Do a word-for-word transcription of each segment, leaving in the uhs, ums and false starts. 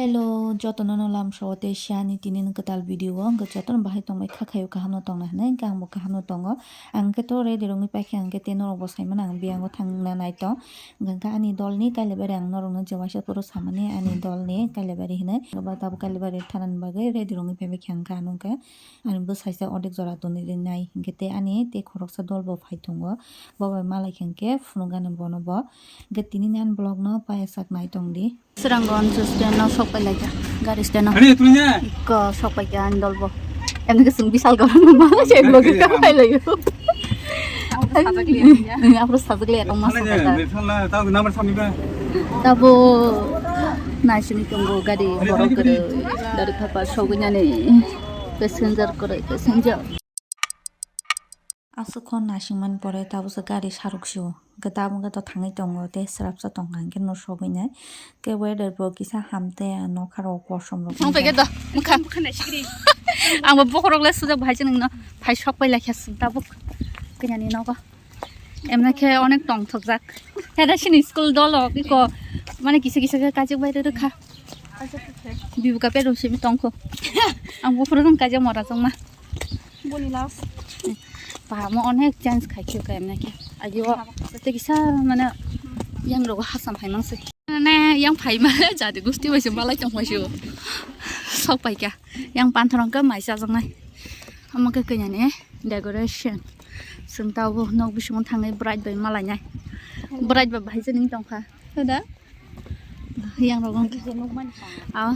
Hello, jotono no lamsao tei siani tini ni kwtal video o hwnkhe jotono bahai tongbai kha khaio, kaham no tongna hinwi hwnkhe ang bo kaham no tongo. Ang khe to ready rwngwi paikha, ang khe tei norok bo saimano ang biyango thangna nai tong. Hwnkhe ani dol ni Kailabari ang norok no je waisa phuru samani ani dol ni Kailabari hinwi. Abo tabuk Kailabari thana ni bagwi ready rwngwi phaibai kha, ang khe ano hwnkhe ani bwsai sa ordek jora tonwi rinai, hwnkhe tei ani tei khoroksa dol bo phai tongo, bo bai malai khe hwnkhe phunukgani bono bo. Hwnkhe tini ni ani vlog no paiya sak nai tong di. Sranggon stand no sok pai lai kha, gari stand no. Ani tulinya. Ko sok pai kha ani dol bo. Em ke sung bisal gor no ma se vlog ka pai lai. Ang aphuru sajak le tong ma sok ta. Tabo naisini tongo gari borok kwrwi, gari thapa sogwi nani passenger kwrwi, passenger. Aswk hwn naisingmani pore tabukhe gari saruk sio. Hwnkhe tabuk wngkhe to thangwi tongo tei swrapsa tongkha hwnkhe no sogwi nai. Khe weather bo kisa ham tei nokha rok kosom rok. Thang paikhe do mwkhang. Ang bo bokhorok le sujak bahai se nangno phai sok pai laikha swng tabuk kanyani nogo. Emna khe onek tongthokjak. Heda sini school dolo biko mane kisa kisa khe kajak bai rwkha. Bibuka pedung simi tongkho. Ang bokhorok tong kajak mora tongma. Boni last. Bahamo onek change khai khe ka emna khe. Ayo, tei kisa mane yang rogo hasam hai mangse. Ne yang phai ma jadi gusti bai se malai tong phai sio. Sok pai kha. Yang panthorong ka mai chajaknai. Omo khe kanya ne decoration. Sung tabo nok bisingo thangwi bright bai malai nai. Bright bai bahai se ning tong kha. Ada? Yang rogo. Aw.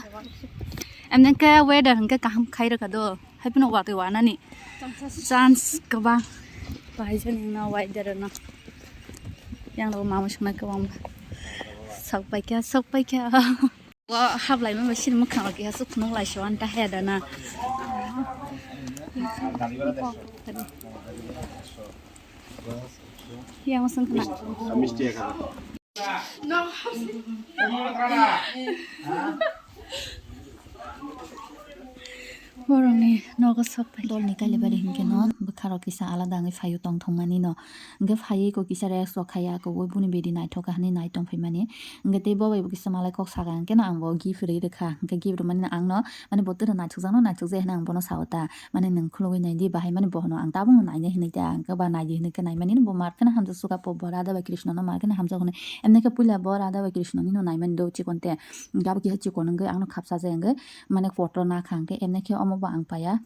Emne khe weather hwnkhe kaham khai rwkha do. Hai phano watwi wanani. Chance kwbang. Bahai jani no wai dera no. Yang rok mama swngnai kwbang. Sok paikha, sok paikha. Wa hablai ma sini mwkhang rok ya suk phunuk lai so anta he da na. Yang sung khna. Borokni nogo sok pai. Dolni Kailabari hinkhe no bwkha rok kisa alada wngwi phaio tongthokmani no. Hinkhe phaiwi kok kisa rest rok khaiya, kok ui buni bedi naithok kha hinwi nai tongphaimani. Hinkhe tei bo bai bo kisa malai kok saka hinkhe no ang bo gift rwi rwkha. Hinkhe gift rwmani no ang no mani bo twrwno naithokjakno naithokjak hinwi ang bono sao ta. Mane nwng khulugwi naidi, bahai mani bohono ang tabukno nainai hinwi ta, ang khe ba naidi hinwi khe naimani bo mar kheno hamjak suka po, bo Radha bai Krishna no mar kheno hamjak hwnwi. Emne khe puila bo Radha bai Krishna nino naimani do chikon te, gabo kisa chikon wngwi angno khapsa jai wngwi mane photo nakha, hwnkhe emne khe omo bo ang paiya.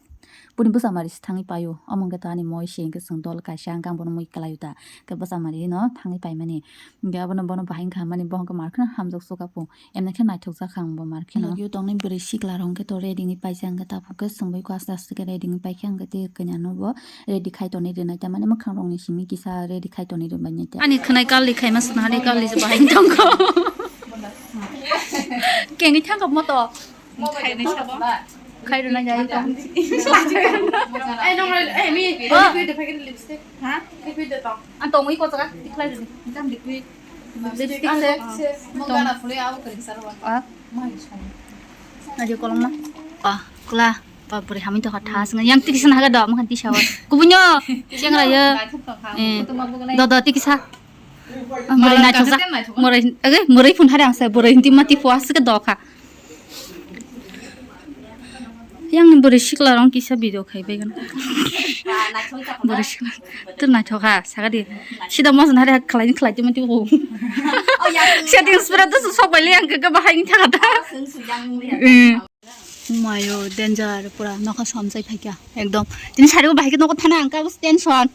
Boni bwsa mari se thangwi paio, omo hwnkhe to ani moi se hwnkhe chwng dol kaisa hwnkhe ang bono mui kwlaio ta, khe bwsa mari no thangwi paimani. Hwnkhe abono bono bahai wngkha mani bo hwnkhe mar kheno hamjak suka po. Emne khe naithok jak ang bo mar kheno. Nugwi tongnai bwrwi sikla rok hwnkhe to ready wngwi paijak, hwnkhe tabuk khe chwng bai khe aste aste khe ready wngwi paikha, hwnkhe tei kanya no bo ready khai tonwi rwnai ta, mane mwkhang rok ni simi kisa ready khai tonwi rwbainai ta. Ani khwnai kali khaima swkang, ani kali se bahai tongkho. Kengwi thangkha moto. Khai rwnai jai tong. Ei, nong rai, ei, mi, oh. Liquid de packet lipstick. Ha? Liquid de tong. Ang tongwi ko jaga, tikhlai rwdi. Jam liquid. Lipstick se. Mung gana phulwi abo kwrwi sar wa. Ah. Ajo kolom na. Ah, kula. Ba bwrwi hamwi tongkha tha swngo. Yang tikisa naha do, mokhan tisa o. Kubunyo, chengra yo. Eh, do, do, tikisa. Ah, bwrwi naithokjak. Bwrwi, age, bwrwi phun hari ang sai, bwrwi hinti mati phua swkhe dokha. Yang ni bwrwi sikla rong kisa video khai bai gana. Bwrwi sikla. Tur naithokha, saka di. Sida mosan hari khlai, khlai timo timo. Setting spray tu sok bai le ang ke bahai ni thaka ta. Hmm. Mayo danger pura nokha somsai phaikya ekdom. Tini sari o bahai ke nokha thana ang ka tension.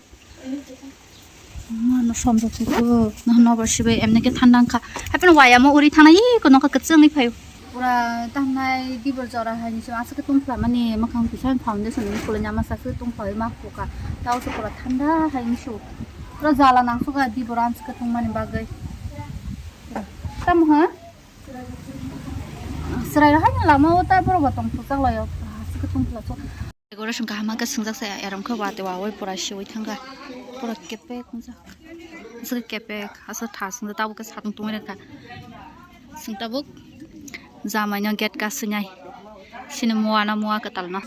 Mano somjak se ko, no, no, bo sibai emne ke thanda wngkha. Hapheno waya mo uri thana, iko nokha kwchwngwi phaio. Pura tangnai dibor jora hai ni se aswk tongphla mani, mwkhang kisa foundation ni kulai nama sa aswk tongphla ma phuka. Tao se pura thanda hai ni se. Pura jala nang suka dibor aswk tongmani bagwi. Tamo ha? Chwrairok haino lama o ta borok bo tongthokjak laio, aswk tongthokjak. Decoration kaham khe swngjak se, erom khe watwi wawi pura siwi thangkha, pura kepek wngjak, aswk kepek, aswk tha swngjak, tabuk khe satung tungwi rwkha, chwng tabuk jamaino gate kasingwi sini mua na mua kwtalno.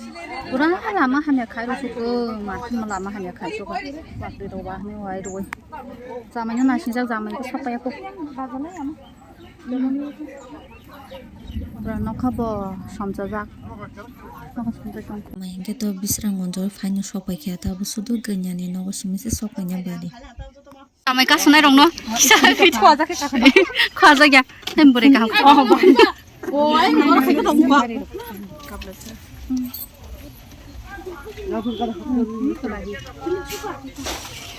Pura lama hamya khai rw suko, ma lama hamya khai suko, watwi rw ba hinwi wai rwi, jamaino naisijak, jamai khe sokpaiya kok. Bajalai ama. Lemon water. Pura nokha bo somjajak. Nokha somjak tong. Mai hingke to Bisramganj o phaino sok pai kha, tabuk sudu ganyani nogo simi se sok paina bari. Amai kasunai rok no kisa fit khwajak khe kasunai. Khwajak ya. Hem bore kaham. Oh, bo. Oh, ai, mo khe tong ba.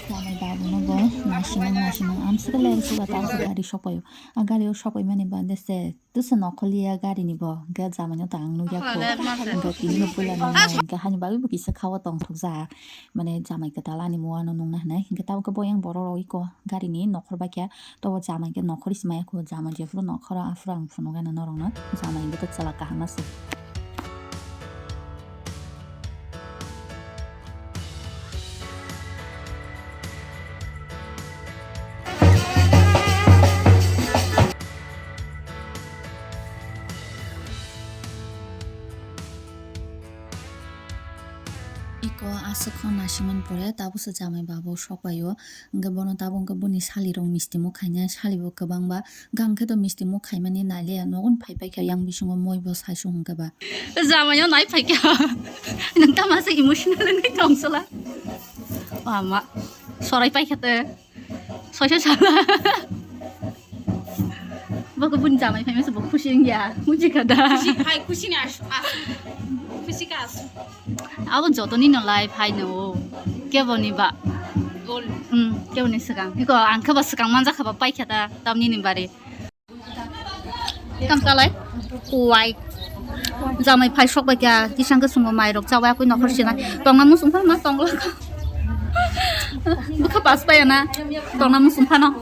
Tamai babu no bo nasimang nasimang amswk ler suga ta gari sok paio. A gari o sok pai mani bade se. Tusa nokholiya gari ni bo, hingke jamai no ta ang nukya kho. Hingke tini no puila nang nai, hingke hani bagwi bo kisa khawa tongthokjak. Mane jamai kwtal ani mo ano nungna hinai, hingke tabuk khe boyang borok rok iko gari ni nokhor bai khe, tobo jamai khe nokhor isi maya kho, jamai jephuru nokhoro aphuru ang phunukgana norok no, jamai hingke to chwla kaham se. Iko aswk kho nasimani pore tabukse jamai babu sokpaio, hwnkhe bono tabuk hwnkhe boni salirok misti mukhainai, salibo kwbangba. Gang khe to misti muk khaimani naile, nogon phai paikha yang bisingo moi bo saisu hwnkhe ba. Jamaino nai phaikha. Nwng tamo se emotional wngwi tongsola. O ama, sorai paikha te. Soisa sala. Bo khe buni jamai phaima se bo khusi wngya. Mujikha da. Khusi, hai khusi ni asu, asu. Khusi ka asu. Abo jotoni no lai phai no. Kebo ni ba. Gol. Hmm, kebo ni swkang. Iko ang khe ba swkang manja kha ba paikha da tamni ni bari. Kam kalai. Kuwai. Jamai phai sok bai kha, tisang khe sungo mai rok chawi akui nokhor sinai. Tongna musung phano tongla. Bukha pas bai na. Tongna musung phano.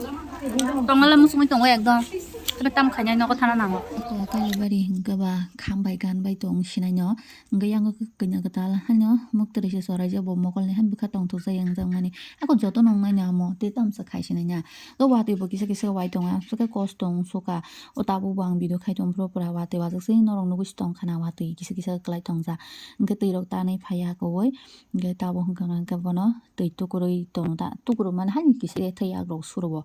Tongla musung tongo ekdom. Khe tam khainai nogo thana nango. Iko kalai bari hingke ba kham bai gan bai tong sinai no. Hingke yango kanya kwtal haino muktrwi se soraijak bo mokolni han bwkha tongthokjak yang jakmani. Ako joto nongnaino amo tei tamsa khai sinainya. O watwi bo kisa kisa wai tongo, aswk khe kosto wng sukha. O tabuk bo ang video khai tong phuru pura watwi wajak se norok nugwi se tongkha na watwi kisa kisa kwlai tongjak. Hingke twi rok tanwi phaiya kowoi. Hingke tabuk hwnkha hwnkhe bono twi tukurwi tongo ta, tukurwi mani hani kisa yathai yagrok surobo,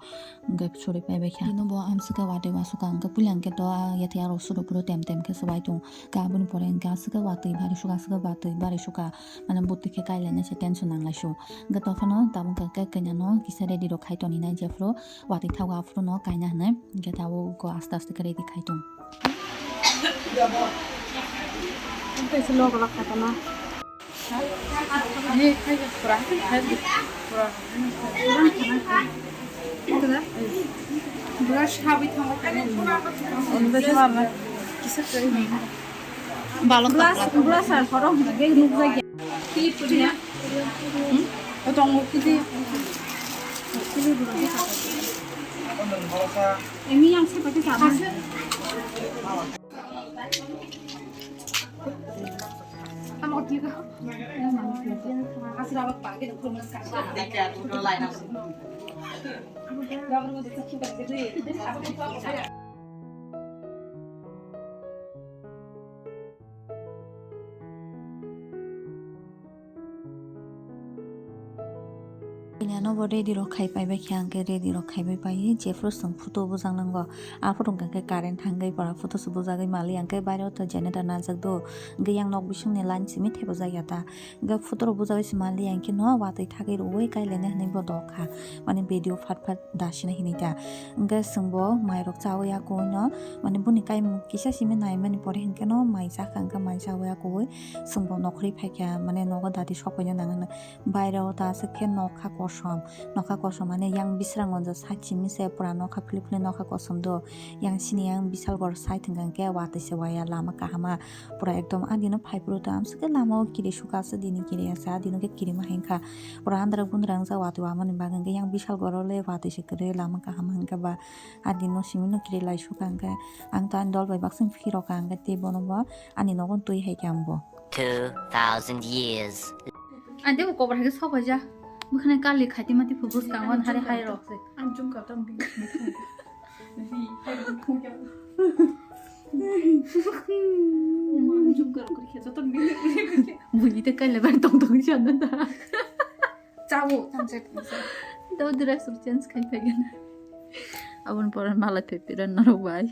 hwnkhe suri paibai kha. Bini bo amswkhe watwi wasukha, hwnkhe puila hwnkhe to a yathai yagrok suro phuru tem tem khe swbai tongo. Hwnkhe aboni pore hwnkhe aswkhe watwi bari sukha, aswkhe watwi bari sukha, mane bwtwi khe kailainai se tension nanglai su. Hwnkhe tophano tabuk hwnkhe cake kanya no kisa ready rok khai toni nai, jephuru watwi thago aphuru no kaina hinwi, hwnkhe tabuk aste aste khe ready khai tong. Tei se lok lok kha tongma. Balok glass, glass ar khoro hwnwi nukjagya. Hmm? O tongo kiti. Emi yang seperti sama. Kanya no bo ready rok khai pai bai khe, ang khe ready rok khai bai pai, jephuru chwng photo bujak nango, aphuru hwnkha khe current thangwi pora photo se bujagwi mali, ang khe bairo to generator najak do, hwnkhe yang nok bisingni line simi thepajak ya ta, hwnkhe photo rok bujagwi se mali, ang khe no watwi thagwi rwui kailainai hinwi bo dok kha, mane video phat phat dasina hinwi ta, hwnkhe chwng bo mairok chaui ya koi no, mane boni kaimung kisa simi naimani pore hwnkhe no mai chakha, hwnkhe mai chaui ya koi. Chwng bo nokhorwi phaikha, mane nogo dati sokpaina nang hwnwi. Baireo ta aswk khe nokha kosom, nokha kosom mane yang Bisramganj side simi se pura nokha philip philip nokha kosom do. Yang sini yang Bisalgor side hwnkha hwnkhe watwi se waya lama kahama. Pura ekdom adino phaiphuru ta amswk khe lama o kiri sukha aswk dini kiri asa adino khe kirima hinkha. Pura andra gundra wngjak watwi wamani bagwi hwnkhe yang Bisalgor o le watwi se kwrwi lama kaham hinkhe ba. Adino simi no kiri lai sukha hwnkhe ang to ani dol bai baksa phirokha hwnkhe tei bono bo ani nogo twi hai khe ang bo. Two thousand years. Ang tei bo kobor hai khe sok paijak. Bwkhwnai kali khaiti mati phu bwskango hari hai rok se. Ang jumka tam bi. Jumka rok khe joto ni. Bui tei kaila bai tong tong jana da. Chao, tamo se. Tamo dress rok change khai phai gana. Aboni pore mala phepira norok bai.